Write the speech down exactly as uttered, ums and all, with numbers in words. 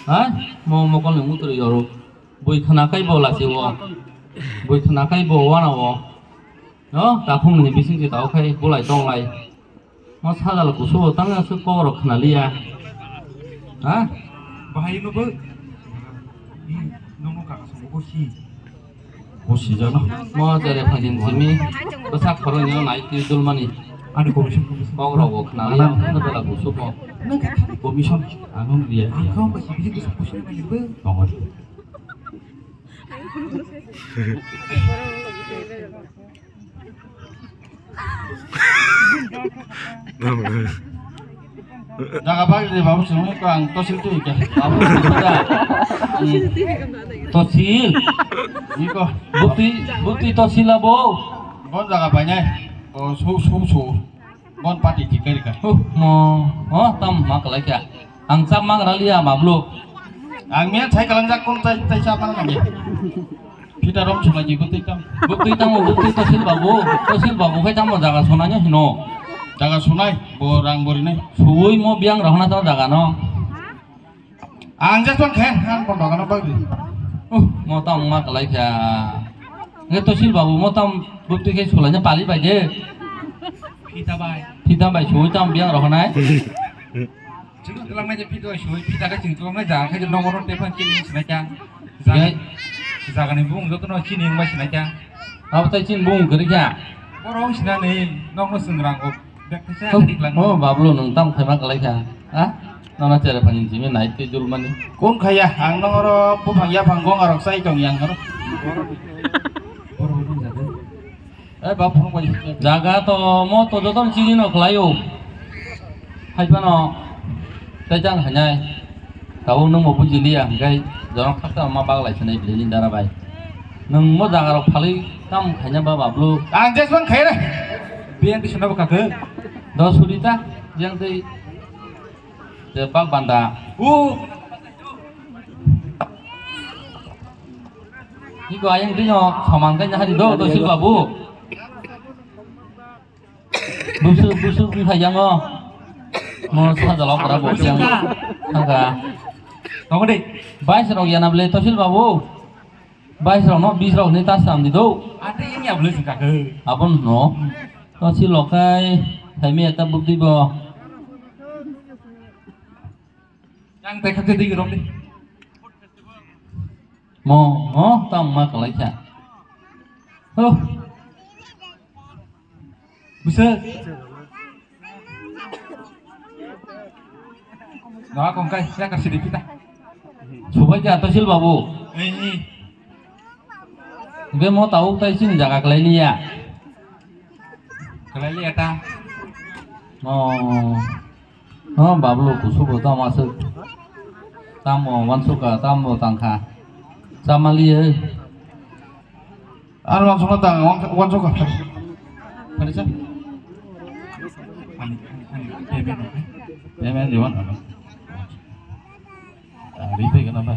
Ha? Mo mokol ni mutrwi yoro. Bui khna kai bo lasi o. Bui khna kai bo wana o. No, takhung ni bising se tao khai bulai tong lai. Mo sajal kusu o tang aswk kok rok khna liya. Ha? Bahai no bo. Nono kaka songo bo si. Bo si jano. Mo jere phajin simi. Bwsak khoro ni nai ti dul mani. Ani commission, commission. Kok rok bo khna liya. Ano bela kusu ko. Nang ka khani commission. Ano liya. Ang kau ba si bisi kusu kusu ni bo. Tongo. Jaga bagri babu simi ko ang tosil tu ike. Babu da. Tosil. Iko. Bukti, bukti tosil abo. Bon jaga banyak. Oh, su, su, su. Bon pati tikai ka. Huh, mo. Oh, tam mak lai kya. Ang chap mak rali ya mablo. Ang miya thai kalang jak kon tai tai chap mak nang. Pita rom chuma ji butui tam. Butui tam, butui tosil babu. Tosil babu khai tam jaga sonanya hino. Jaga sunai, bo rang bori nai. Suwi mo biang rohna to jaga no. Ang jas pang khen, ang pon dogan bag di. Uh, mo tam mak lai kya. Nge tosil babu mo tam butui khai sulanya pali bai je. Pita bai. Pita bai suwi tam biang rohna. Chwng twlangmani je phi doi soi, phi daga chwng twlangmani jaga khe nogo no tei phano chini wng sinai kha. Jaga, jagani bumung jotono chini wng bai sinai kha. Abo tei chini bumung kwrwi kha. Borok wng sinani nokno chwng rang kok bek khe sa. Oh, rik lang. Oh, Bablu, nwng tam khaima kwlai kha. Ha? Nono chere phani jimi nai tei dulmani. Kon khaya, ang nokoro buphang yaphang gong arok chai tong yang oro. Borok wng jaga. Eh, bap phone bai. Jaga to mo to joto chini no khlaio. Hai phano tei jang hanai. Tabuk nwng mo buji liya hwnkhe jorok khakta ma baglai sinai bini dara bai. Nwng mo jaga rok phalwi tam khaina ba Bablu. Ang jesman khaire. Biyan di suna baka ke. Do sudita yang tei. Je bak banda. U. Iko ayang tino soman kai nahari do, do sil babu. Busuk, busuk wngkha yango. Mo sajalo kora bo yang. Thangka. Tongodi. Bais rok yana bele tosil babu. Bais rok no bis rok ni tas tam di do. Ate yang ya bele singka ke. Abon no. Tosil lokai. Hai mi ekta bukti bo. Yang teh kate di rok di. Mo, mo, tang ma kalai kha. Oh. Bisa. Nah, kong kai, ya kasih di kita. Subai kha tosil babu. Eh, eh. Ge mo tau tai sini jaga kalai liya. Kalai liya ta. Oh. Oh, Bablu, kusubo tamo aswk. Tamo wansuka, tamo tangkha. Chamali, eh. Ar wansuka tang, wan-, wansuka. Pare sa? Ani, ani, ani, payment, okay? Payment, you want? Ah, repay kana ba?